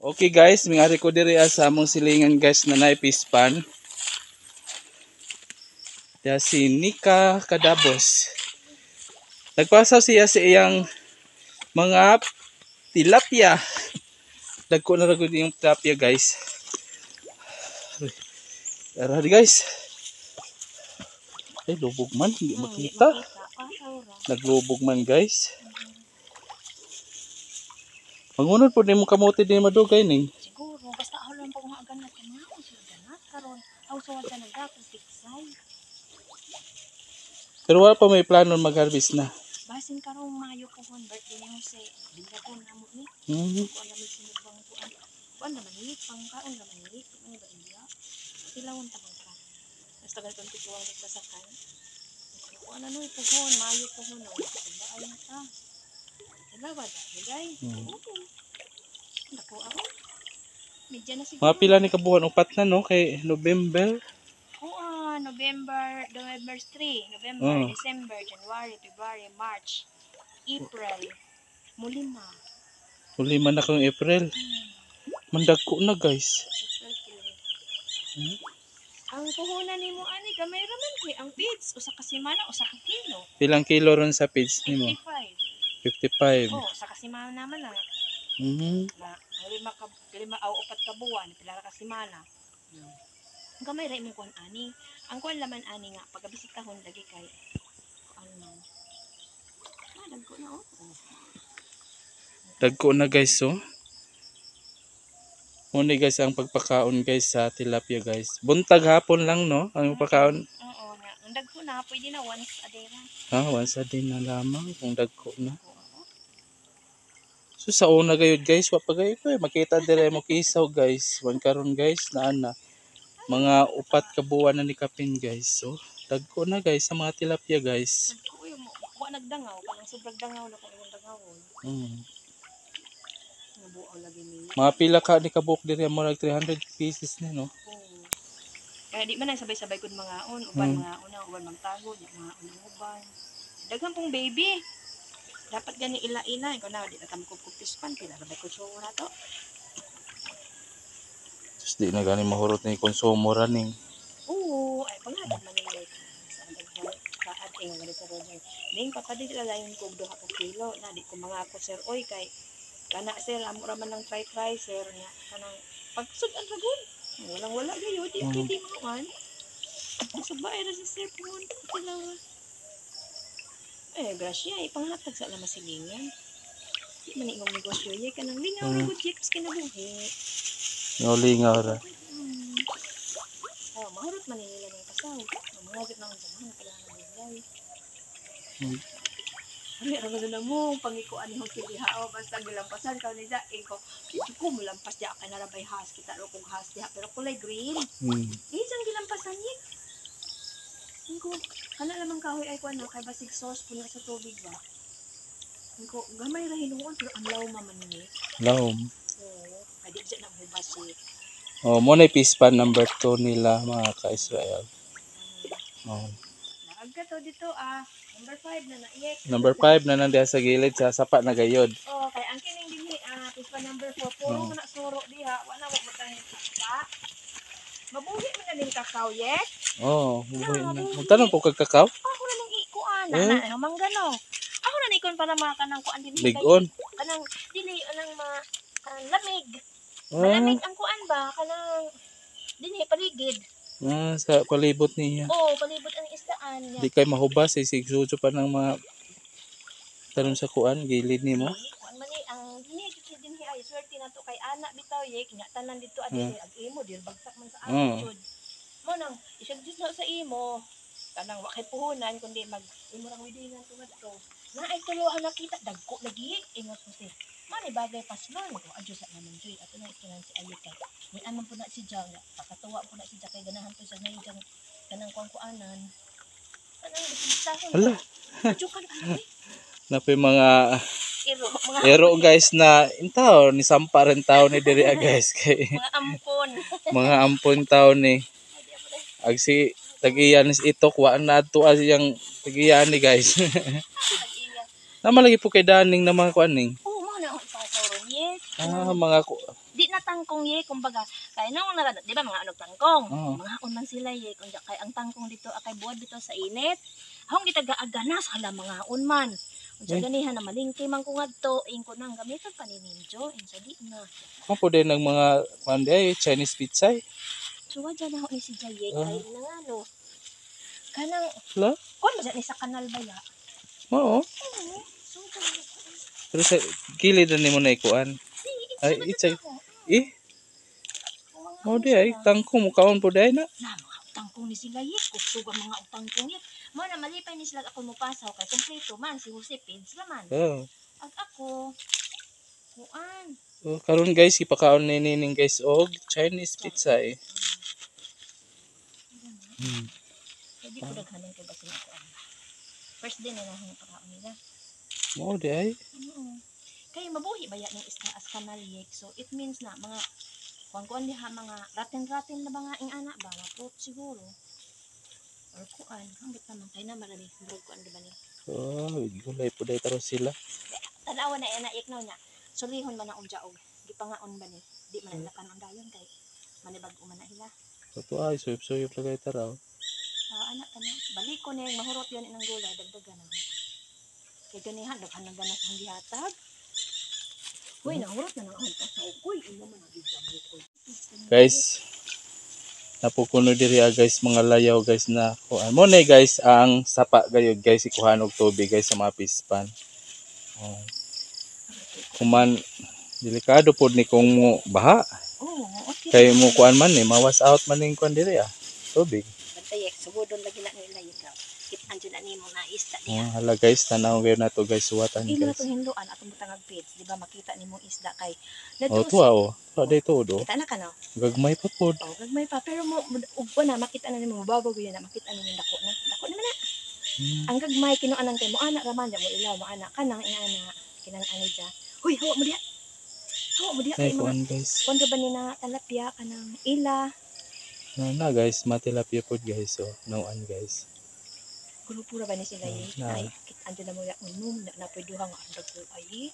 Okay guys, mingari ko diri sa among silingan guys na naay pispan. Diya si Nika Kadabos. Nagpasaw siya sa iyang mga tilapia. Dagko na ra gud yung tilapia, guys. Tara di, guys. Ay, lubog man, hindi makita. Naglubog man, guys. Mangunod po nimo kamote din madugay ning. Siguro, basta ako lang pag mga ganat. Kaya nga ako sila ganat karon. Aw, sa wala nagdakong tiksay. Pero wala pa may plano mag-harvest na. Basin karong Mayo pohon, birthday ni Jose. Binyagon na mo ni. Kuan naman sinubang kuan. Kuan naman ni, pangkaon naman ni. Ano ba iya? Tilawon ta ka. Basta ganitong tiguang nagbasakan. Kuan ano pohon, Mayo pohon no. Diba ay na ta. Diba ba dai? Oo. Dako ako. Medya na siguro. Mga pila ni kabuhan, upat na, no, kay November. Oo, November, November 3, November, December, January, February, March, April, mulima. Huli man na kang April. Mandagko na, guys. April, 3. Ang puhunan nimo ani gamay ra man kay ang feeds usa ka semana usa ka kilo. Pilang kilo ron sa feeds nimo? 55. 55. Oh, usa ka semana man na. Na ang lima ka lima aw upat ka buwan, pila ra ka semana. Ang gamay ra imong kuan ani. Ang kuan laman ani nga pagabisitahon lagi kay kuan man. Ah, dagko na oh. Oh. Dagko na, guys, oh. Muna guys ang pagpakaon guys sa tilapia, guys. Buntag hapon lang, no, ang pagpakaon. Oo nga. Ang dagko na, pwede na once a day ra. Ha, once a day na lamang kung dagko na. Oo. So sa una gayud guys, wa pa gayud ko eh. Makita dire mo kisaw, guys. Wan karon guys, naa na. Mga 4 ka buwan na ni kapin, guys. So dagko na guys sa mga tilapia, guys. Dagko uy, wa nagdangaw, kanang sobrang dangaw na kung imong dangawon. Nabuo lagi ni. Mga pila ka ni kabuk dire mo, nag 300 pieces ni, no. Oo. Kaya di man ang sabay-sabay kun mangaon, uban mangaon na, uban magtago, nya mangaon ang uban. Daghan pong baby. Dapat gani ila-ila, ikaw na di na kami kupispan, pila ra ba konsumo na to? Sus, di na gani mahurot ni konsumo ra ning. Oo, ay panghatag man nila sa daghan kaad ingon gani sa Roger. Ning papadili lalayon kog 2 ka kilo na di ko mangako sir oy kay kana sir amo ra man lang try try sir nya kanang pagsud-an ra gud. Walang wala gayo di pwede man. Sabay ra si sir pun tilaw ra. Eh grasya ipanghatag sa lama silingan. Di man imong negosyo ye kanang lingaw ra gud ye kas kinabuhi. Lingaw ra. Oh, mahurot man ni nila ng pasaw. Mga jud nang sa mga kailangan ng bigay. Ay, ano na mo, pangikuan ni Jose diha, oh, basta gilampasan ka nila, ko, ko mulampas diha kay narabay has, kita ro kong has diha, pero kulay green. Eh, diyang gilampasan niya. Ko, kana lamang kahoy ay kuan no, kay basig source puno sa tubig ba. Ko, gamay ra hinuon, pero ang lawma man ni. Lawom. Oo, ay di siya naghubas si. Oh, mo na pispan number 2 nila mga ka-Israel. Oh. Naagka to dito ah, number 5 na naiyek. Number 5 na nandiya sa gilid sa sapa na gayod. Oh, kay ang kining dinhi ah, pispan number 4, puro man na suro diha, wala wa matang sapa. Mabuhi man na ning kakao, yes? Oh, mabuhi na. Mabuhi. Magtanong po kag kakao? Ako na ning ikuan, na, Eh? na, manggano. Ako na nikon para mga kanang kuan dinhi. Kay- Ligon. Kanang dili anang mga kanang lamig. Ah, Malamig ang kuan ba kanang dinhi paligid. Ah, sa palibot niya. Oo, palibot ang isdaan niya. Di kay mahubas eh, sigsujo pa ng mga tanom sa kuan, gilid nimo. Kuan man ni ang dinhi jud dinhi ay swerte na to kay ana bitaw ye kanya tanan dito adi ag imo dir bagsak man sa ako jud. Mo nang isugdis na sa imo kanang wa kay puhunan kundi mag imo rang widingan tungod to. Na ay tulo ang nakita dagko lagi ingos mo si. Mani bagay paslon ko adyo sa naman joy ato na istunan si Ayi kay ni aman po na si Jang pakatuwa po na si Jang kay ganahan po sa ngayon Jang kanang kuan kuanan. Kanang bisahon. Hala. Adyo ka na Napay mga ero mga ero guys na intaw ni sampa rin tao ni diri ah, guys kay mga ampon. Mga ampon tao ni. Ag si tag-iya ni itok wa na adto as iyang tag-iya ni guys. Tag-iya. Naman lagi po kay Daning na mga kuan ning. Oo, mo na ang ipasawron yes. Ah, mga Di na na tangkong ye kumbaga kay nung na di ba mga anog tangkong. Oo. Mga man sila ye kung kay ang tangkong dito akay buwad dito sa init. Ahong gitagaaganas hala mga man. Unsa Eh. ganihan na malingki man ko ngadto ingko nang gamiton pa ni ninjo insa di na. Kung po din ng mga kuan di ay Chinese pizza eh. So wa dyan na ni si Jay Ah. kay nang ano kanang La? kuan ba dyan ni sa kanal ba ya? Oo. Oo. So dyan Pero sa gilid na nimo na ikuan. di Ay, it's it's Eh, mo di ay tangkong mo kaon po di ay na. Na mga utangkong ni sila ye kusog ang mga utangkong ye. Mo na malipay ni sila ako mopasaw kay kompleto man si Jose Pids man. Oo. Ag ako kuan. Oh, karon guys, ipakaon ni Nining guys og Chinese pizza eh. Kay di ko daghanan kay basin ako ang. First day na nahong pakaon nila. Mo di ay. Oo. Kay mabuhi ba ning isda as kanal yek. So it means na mga kuan kuan diha mga ratin-ratin na ba nga ing ana ba maprot siguro. Or kuan, hambot naman kay na marami murag kuan di ba ni. Oh, gulay po di taro sila. Tanawa na ana yek na niya. Sulihon man na unja og gipangaon ba ni. Di man na kanon dayon kay manibag-o man na ila. Ato ay suyop-suyop lagay taraw. Ah, anak kana balik ko na yung mahurot yun inang gulay dagdagan na. Kay ganihan daghan ng ganas ang gihatag. Uy, nahurot na nang ang pasaw. Uy, imo man ang gigamo ko. Guys, napukuno diri ah, guys mga layaw guys na kuan. Mo na guys ang sapa gayud guys ikuhan og tubig guys sa mga pispan. Oh. Kuman delikado pod ni kung mo baha Oo, okay. kay mo kuan man ni mawas out man ning kuan diri ah tubig. Bantay, sugudon lagi na nila ikaw. Kitaan dyan na nimo na isda Oh, niya. hala guys, tanaw gayon nato guys suwatan Imo na guys. itong hinluan atong butangag feeds, di ba makita nimo isda kay Oh, Nadto tuwa oh. Tuwa day tuod oh. Kita na ka no? Gagmay pa pod. Oh, gagmay pa pero mo ugwa na makita na nimo mababaw gyud na makita nimo dako na. Dako naman na. Ang gagmay kinuanan kay mo ana raman mo ilaw mo ana kanang ingana kinang ani dya. Huy, hawa mo diha. Hawa mo diha Ay kay mga kuan guys. kuan ra ba ni na talapia kanang ila. Na, na guys, matilapia pod guys oh. Nauan guys. Grupo ra ba ni sila eh? Na. Ay, kitaan dyan na mo ya unom na napoy duha nga ang dagko ay.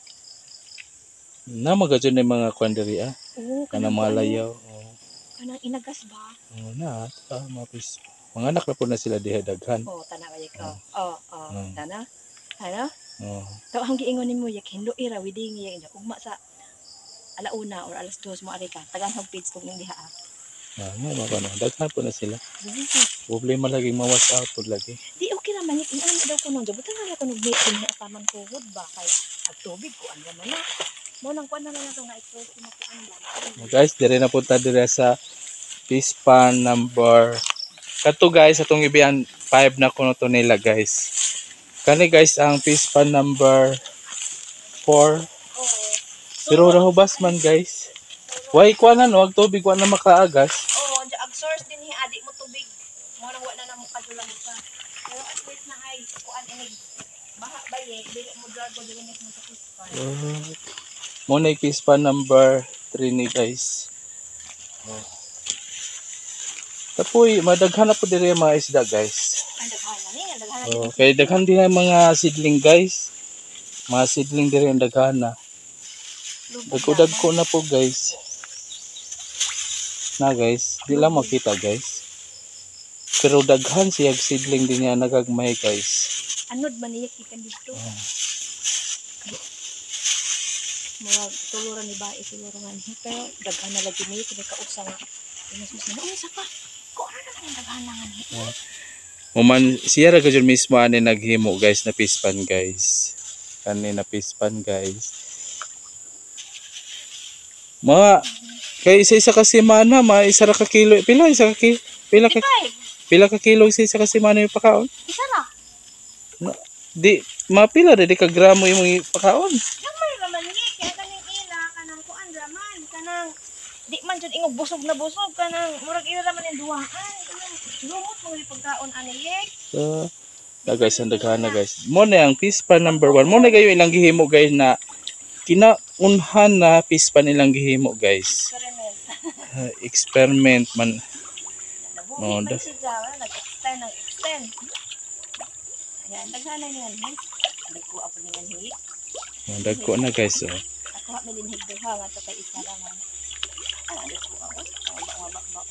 Na magadyo na yung mga kuan diri ah. Oo, Kanang mga kuan, layaw. Oh. Kanang inagas ba? Oh, na, ah, mga pis. Mga anak na po na sila diha daghan. Oh, tanawa ikaw. Oh, oh, tana. Ano? Oh. Taw ang giingon nimo yak hindo ira widing yak ugma sa alauna or alas dos mo ari ka. Tagan og page kung diha ah. Ah, nga mga kuan. Daghan po na sila. Problema lagi mawas out pod lagi. Di okay ra man yak ingana daw kuno. Butan na ko nug mate ni ataman tuhod ba kay ag tubig ko an man na. Mo nang kuan na lang ato nga i-close mo kuan ba. Oh, guys, dire na punta dire sa pispan number kato guys atong ibian 5 na kuno to nila guys. Kani guys ang pispan number 4. Oo. Pero rahubas man guys. Way kuan na no, ag tubig wa na makaagas. Oo, oh, ag source din hi adi mo tubig. Mo nang wa na namo kadulang ka. Pero at least na ay kuan inig baha ba ye dili mo drag o dili mismo sa pispan. Mo na yung pispan number 3 ni guys. Oh. Tapoy, madaghan na po diri ang mga isda guys. Ang daghan na ni, ang daghan na Oh, kay daghan din ang mga seedling guys. Mga seedling diri ang daghan na. Dagko-dagko na po guys. Na guys, di lang makita guys. Pero daghan siya seedling din niya nagagmay guys. Anod man niya gikan dito. Oh. Mga tuluran ni bae siguro nga ni. Pero daghan na lagi ni kini kausa nga. Inos mo sila, unsa pa? Ko ano naman ang daghan na nga ni. Uman siya ra gajud mismo ani naghimo guys na pispan guys. Kani na pispan guys. Mga kay isa-isa ka semana, mga isa ra ka kilo. Pila isa ka kilo? Pila ka Five. pila ka kilo isa ka semana yung pakaon? Isa ra. Di mapila ra di ka gramo imong pakaon. Gamay ra man ni kaya kaning ila kanang kuan ra man kanang di man jud ingog busog na busog kanang murag ila ra man yung duhaan kanang lumot mo ni pagkaon ani yek. So, na guys, ang daghan na guys. Mo na ang pispan number 1. Mo na gayo ilang gihimo guys na kinaunhan na pispan ilang gihimo guys. Experiment. Experiment man. Nabuhi Oh, man si Jawa, nag-extend, nag-extend. Ayan, daghan na niyan, he. Nagkuha po niyan, he. Oh, dagko na guys oh. Ako ha, may linhig duha, nga to kay isa lang. Ah. Ay, ko ako. Ba ba ba.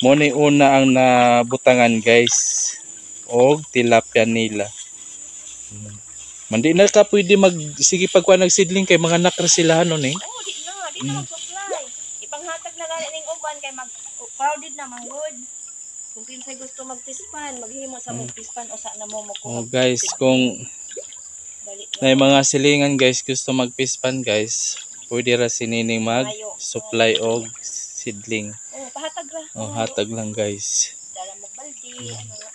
Mo ni una ang nabutangan, guys, og tilapia nila. Mandi na ka pwede mag sige pagkuha ng seedling kay mga anak ra sila ano ni. Oh, di na, di na mag-supply. Ipanghatag na gani ning uban kay mag crowded na manggod. Kung kinsay gusto magpispan, maghimo sa mong pispan usa na mo mokuha. Oh guys, kung Dali na mga silingan, guys, gusto magpispan, guys, pwede ra si Nining mag supply og seedling. Oh, pahatag ra. Oh, hatag lang, guys. Dala mo baldi, ano na.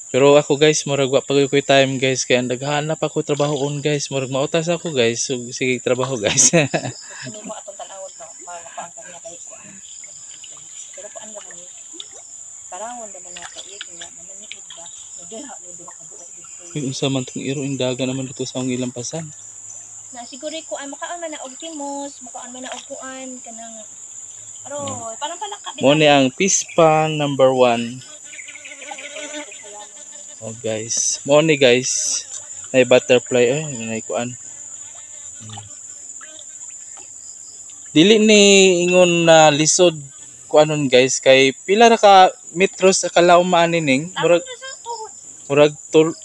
Pero ako, guys, murag wa pa koy time, guys, kay ang naghahanap ako trabaho on, guys, murag mautas ako, guys. So, sige trabaho, guys. Gusto nimo atong tan-awon to, para ang kanya kay kuan. Pero kuan ra man ni. Karawon ra man nato iya kay naman ni ba. Nagduha ni duha ka buok dito. Uy, unsa man tong iro indaga naman dito sa akong ilampasan. Na siguro ko ay makaon man na og timos, makaon man na og kuan kanang aroy, parang palaka. Mo ni ang pispan number 1. Oh guys, mo ni guys, nay butterfly ay nay kuan. Dili ni ingon na lisod kuanon, guys, kay pila ra ka metros sa kalawom ani ning murag murag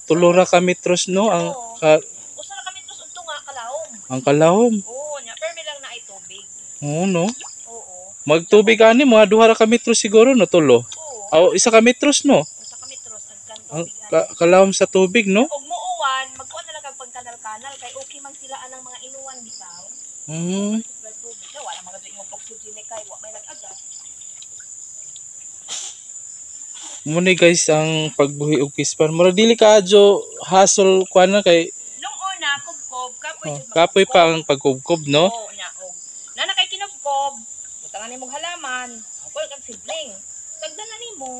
tulo ra ka metros no ang ka, Usa ra ka metros ug tunga kalawom. Ang kalawom. Oo, nya permi lang na ay tubig. Oo no. Oo. Magtubig ani mga 2 ra ka metros siguro no, tulo. Oo. Aw, 1 ka metros no. Usa ka metros ang kan Ang tubig ani. Kalawom sa tubig no. Og muuwan, magkuan na lang kag pagkanal-kanal kay okay man sila anang mga inuwan bitaw. Supply tubig. Na wala mga imong oxygen ni kay wa may nag-aga. Mo ni guys ang pagbuhi og pispan. Murag dili ka adyo hassle kuan na kay Nung una kubkob, kapoy oh, jud kapoy pa magkubkob. ang pagkubkob no. Oo, nya og nana kay kinubkob, butangan nimo halaman, kuan kag sidling. Tagdan na nimo.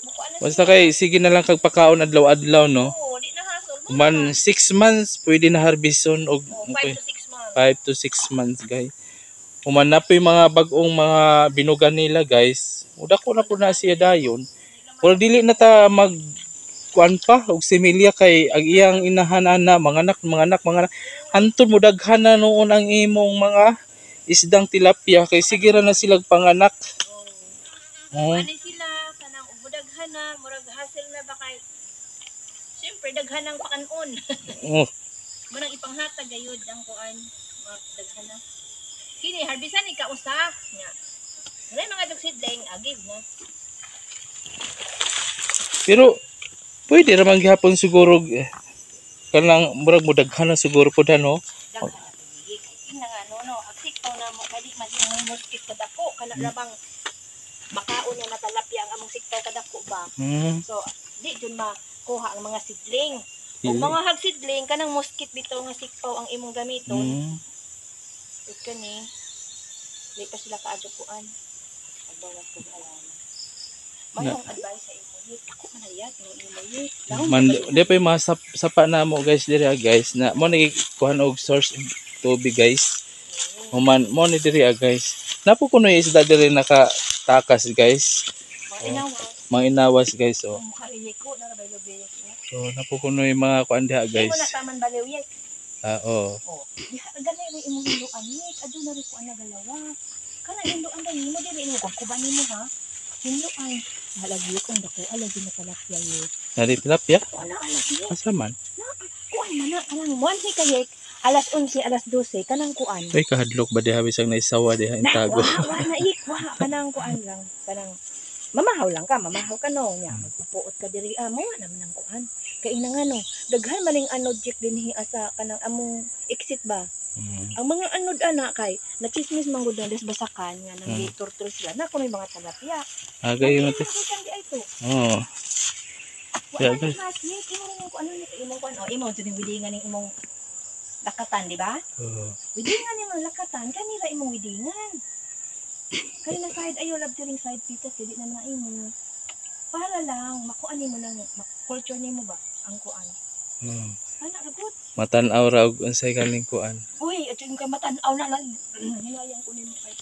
Mukuan na Basta sila. kay sige na lang kag pakaon adlaw-adlaw no. Oo, di na hassle. Mo Man 6 months pwede na harveston og Oh, 5 to 6 months. 5 to 6 months, guys. Human na po yung mga bagong mga binugan nila, guys. Uda ko na po na siya dayon. Pero dili na ta mag kuan pa og similya kay ang iyang inahan ana mga anak mga anak mga anak hantod mo daghan na noon ang imong mga isdang tilapia kay sige ra na silag panganak. Oo. Oh. Ani sila kanang daghan na, murag hassle na ba kay siyempre daghan ang pakanon. Oh. Manang ipanghatag gayud ang kuan, mga daghan na. Kini harbisan ni kausa nya. Wala mga dog sidling agib na. Pero pwede ra man gihapon siguro eh, kanang murag mo daghan na siguro pud ano. Daghan na tubig kay tingnan nga no no agsik pa na mo kay di man yung muskit kadako kana rabang makaon na natalapya ang among siktaw kadako ba. So di jud makuha ang mga sidling. Kung Dili. mga hagsidling kanang muskit bitaw nga sikpaw ang imong gamiton. It kani di pa sila kaadyo kuan. Pagbawas ko halaman. May Na- akong advice sa imo yit. Ako man hayat ng imo yit. Dahon Man pa ba di pa yung mga sapa na mo, guys, diri ah, guys, na mo ni kuhan og source og tubig, guys. Human mo ni diri ah, guys. Napo kuno yung isda diri nakatakas, guys. Mga inawas. Mga inawas, guys, oh. Ang mukha iye ko na rabay lobe. So napo kuno yung mga kuan diha, Guys. Mo na guys. taman baliw yit. Ah, oh. Oh, diha gani ri imong hinduan yit. Adto na ri kuan nagalawa. Kana hinduan ba nimo diri imo kuban nimo ha? Hinduan. Halagi ko dako alagi na talapya yit. Nari tilapia? Wala alagi. Asa man? Kuan man na kanang one ni kayek alas 11 alas 12 kanang kuan. Uy, kahadlok ba diha bisag naisawa diha Na, intago. wa, wa na ik, wa kanang kuan lang, kanang mamahaw lang ka, mamahaw ka no, nya magpupuot ka diri ah, mo naman ang kuan. Kay ina nga no, daghan maning anod jik dinhi asa kanang among exit ba. Ang mga anod ana kay nachismis man gud na des basakan nga nang torture sila na kuno mga talapia. Agay mo Ang imo di ay to. Oh. Wa Yeah, man guys. has ni imo rin kuan ni imong kuan oh, imo jud widingan ning imong lakatan, di ba? Oh. Widingan imong lakatan, kanira imong widingan. Kay na side ayo love tiring side pitas dili na na imo. Para lang makuan nimo nang culture nimo ba ang kuan. Ana ra gud. Matan-aw ra og unsay kaning kuan. Uy, at yung kay matan-aw na lang. Hinayang ko nimo kay.